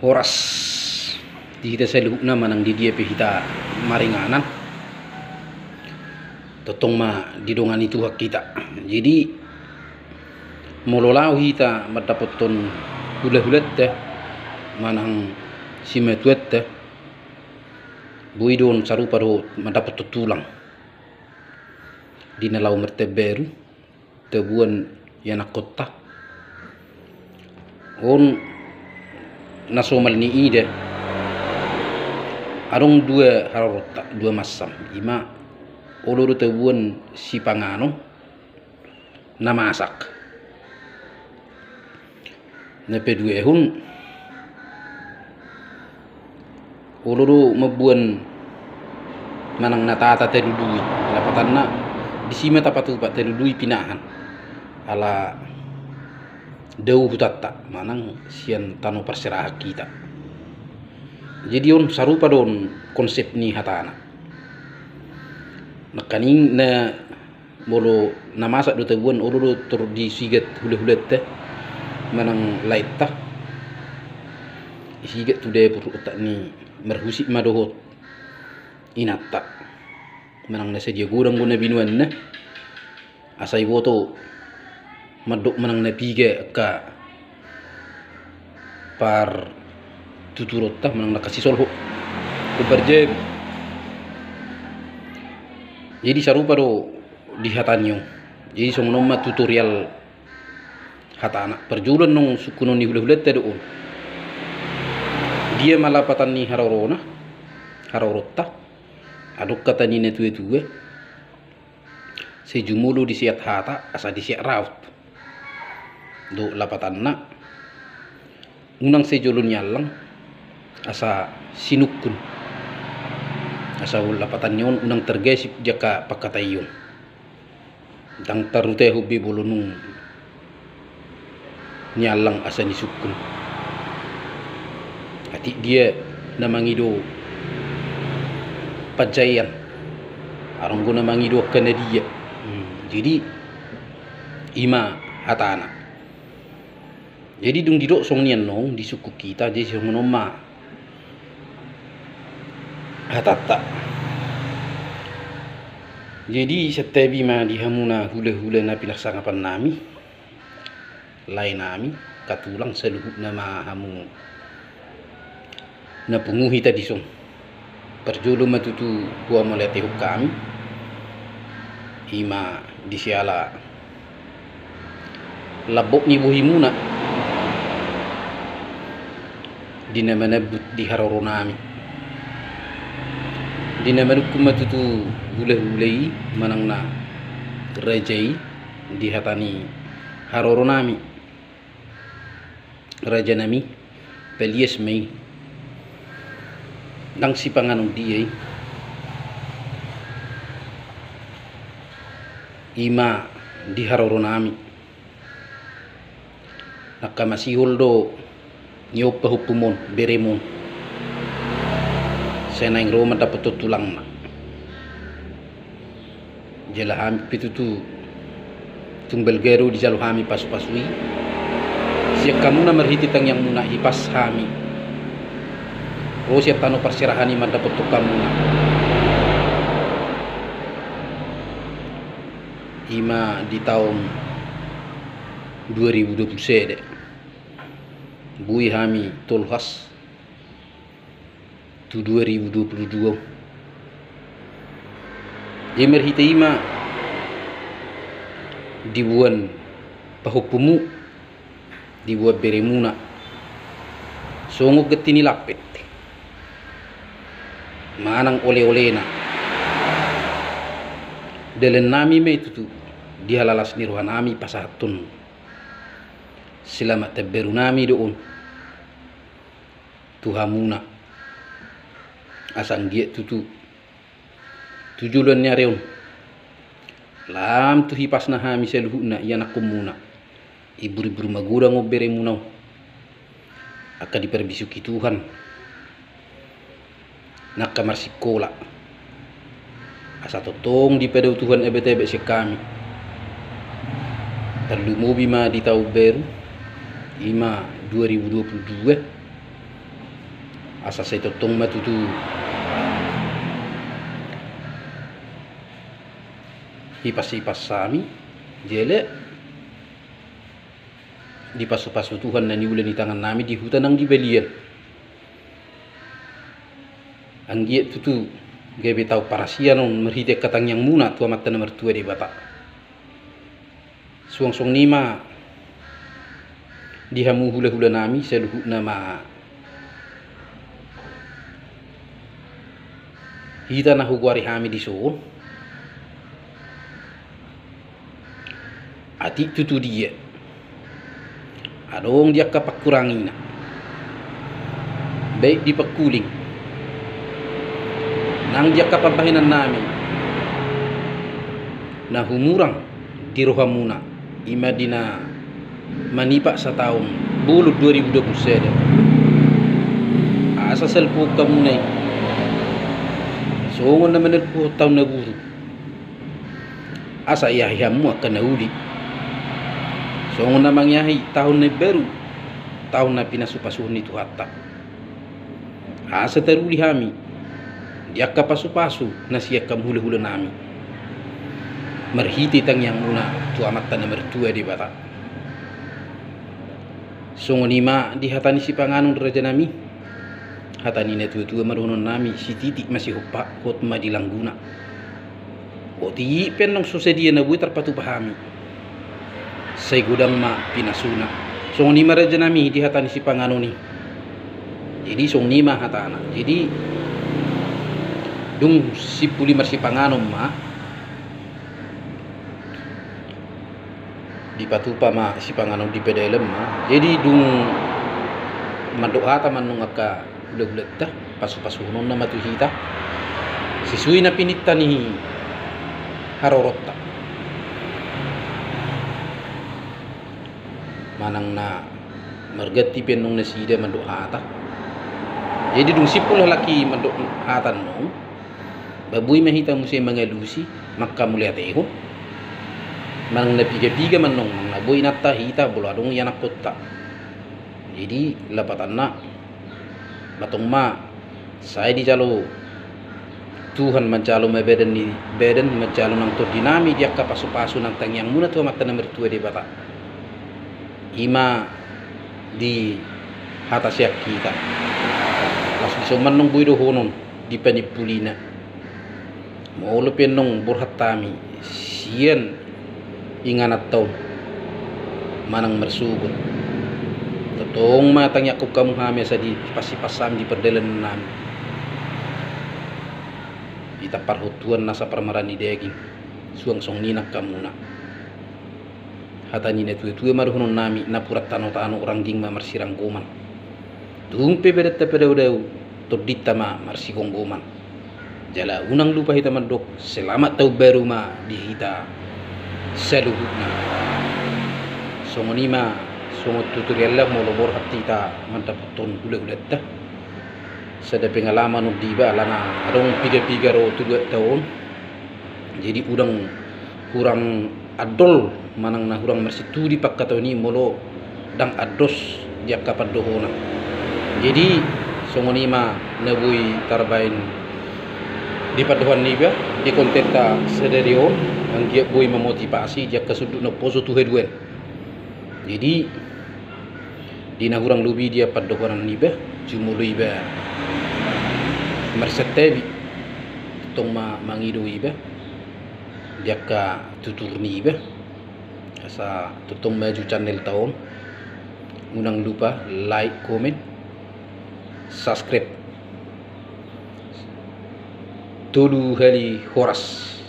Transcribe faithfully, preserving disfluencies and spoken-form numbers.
Horas di hita saluhutna manang di dia pe hita maringanan. Tongtong ma didongani Tuhan hita. Jadi molo laho hita mandapothon hulahulanta manang simatuanta, boi do on sarupa do mandapothon tulang di na laho martaon baru, tabuan ianakhonta. On na somal ni ida, adong dua haroroanta, dua mansam. Ima olo do tabuan sipanganon na masak. Na paduahon, olo do mamboan manang na tata talului, lapatanna disi ma tapatupa talului pinahan. Ala dao hutanta manang sian tano parserahan hita. Jadi on sarupa do on konsep ni hatana. Nangkaning na molo na masak do tabuan, olo do tor disigat hulahulanta manang laenta, disigat tu dapur, otak ni marhusip ma dohot inanta manang na sadia godang do na binoanna, asa iboto mandok manang na piga angka partuturonta manang na angka sisolhot. Jadi sarupa do di hata ni on. Jadi songon on ma tutorial hatana. Parjolo annon sungkunon ni hulahulanta do on. Dia ma lapatan ni harorona, haroroonta? Adong hata ni na tuatua: Sai jumolo diseat hata asa diseat raut. Dohot lapatanna: Unang sai jolo niallang asa sinungkun. Asa on lapatan ni on unang targasip di angka pangkataion. Ndang tarutehon be molo nunga niallang asa nisungkun. Atik dia na mangido panjaean, adong do na mangido angka na dia. Hmm, jadi ima hatana. Jadi dung didok songon i annon, disungkun hita, jadi songon on ma hatanta. Jadi santabi ma di hamuna hulahula na pinarsangaponami, laenami, angka tulang, saluhutna ma hamu na pungu hita dison. Parjolo ma tutu huhamauliatehon hami, ima di siala lambok ni bohimuna di na manambut di haroronami. Di na manungkun ma tutu hulahula i manang na raja i di hata ni haroronami. Rajanami, palias ma i. Ndang sipanganon dia i. Ima di haroronami. Angka masihol do nion pahompumon, beremon. Sai naeng ro mandapothon tulangna. Jala hami pe tutu tung balga do dijalo hami pasupasu i. Sian hamuna marhite tangiangmuna hipas hami ro sian tano parserahan i mandapothon hamuna. Ima di taon dua ribu dua puluh sada. Boi hami tolhas tu dua ribu dua puluh dua. Jadi marhite i ma diboan pahompumu, diboan beremuna songon ganti ni lampet manang oleolena. Dalannami ma i tutu di halalas ni rohanami pasahathon selamat taon barunami do on tu hamuna. Asa anggiat tutu tu joloan ni ari on, lam tu hipasna hami saluhutna ianakhonmuna, iburibur magodang on beremuna on, angka diparbisuhi Tuhan, na angka marsikola, asa tongtong dipadao Tuhan ebatebat sian hami. Tarlumobi ma di taon baru, ima dua ribu dua puluh dua, Asa sai tongtong ma tutu hipas-hipas hami, jala dipasu-pasu Tuhan na niula ni tangannami di huta nang di balian. Anggiat tutu gabe taon parasian on marhite angka tangiangmuna tu Amanta na martua Debata. Suang songon i ma di hamu hula-hulanami saluhutna ma. Hita na hugoari hami dison, atik tutu dia, adong di angka pangkurangina, baik di pangkuling nang di angka pambahenannami na humurang di rohamuna, i ma di na manipak sataon bolon dua ribu dua pulu sada. Asa salpuhon hamuna i songon na manalpuhon taon na buruk, asa iahi hamu angka na uli, songon na mangiahi taon na imbaru, taon na pinasu-pasuhon ni Tuhanta. Asa taruli hami di angka pasu-pasu na sian hamu hula-hulanami, marhite tangiangmuna tu Amanta na martua Debata. Songon i ma di hata ni sipanganon, rajanami. Hata ni natua-tua ma dohononnami: sititik ma sihompa, hot ma di langguna. Otik pe annon so sadia na boi tarpatupa hami, sai godang ma pinasuna. Songon i ma, rajanami, di hata ni sipanganon i. Jadi songon i ma hatana. Jadi dung simpul i marsipanganon ma, dipatupa ma sipanganon di pedalem ma. Jadi dung mandok hata ma annon angka hula-hulanta, pasu-pasuhononna ma tu hita sesuai na pininta ni haroronta. Manang na marganti pe annon nasida mandok hata. Jadi dung simpul halak i mandok hata annon, ba boi ma hita muse mangalusi, mangkamauliatehon. Manang na piga-piga ma annon, manang na boi inanta, hita, molo adong ianakkonta. Jadi lapatanna, ba tong ma sai dijalo Tuhan, manjalo ma badan ni, badan, manjalo nang tondinami di angka pasu-pasu nang tangiangmuna tu Amanta na martua Debata. I ma di hata sian hita. Laos dison ma annon boi dohonon di panimpulina. Molo pe annon borhat hami sian ingananta on manang marsogot, tongtong ma tangiangkon hamu hami asa dihipas-hipas hami di pardalanannami. Hita parhontuan nasa parmaraan ni daging, suang songon i nang hamuna. Hata ni natua-tua ma dohononnami: napuran tano-tano, rangging ma marsiranggoman. Tung pe badanta padao-dao, tondinta ma marsigomgoman. Jala unang lupa hita mandok selamat taon baru ma di hita saluhutna. Songon i ma, songon tutorial, molo borhat hita mandapothon hula-hulanta, sada pengalaman on diba, alana adong piga-piga ro tu luatta on. Jadi unang hurang andol manang na hurang marsitudi pangkataon i molo ndang andos di angka pandohonan. Jadi songon i ma na boi tarbaen di pandohan niba di kontenta sadari on, anggiat boi mamotivasi di angka sundut na umposo tu haduan. Jadi di na hurang lobi dia pandohonan niba, jumolo iba marsantabi, tongtong ma mangido iba di angka tutur niba. Asa tongtong maju channelta on. Unang lupa like, comment, subscribe. Tolu hali horas.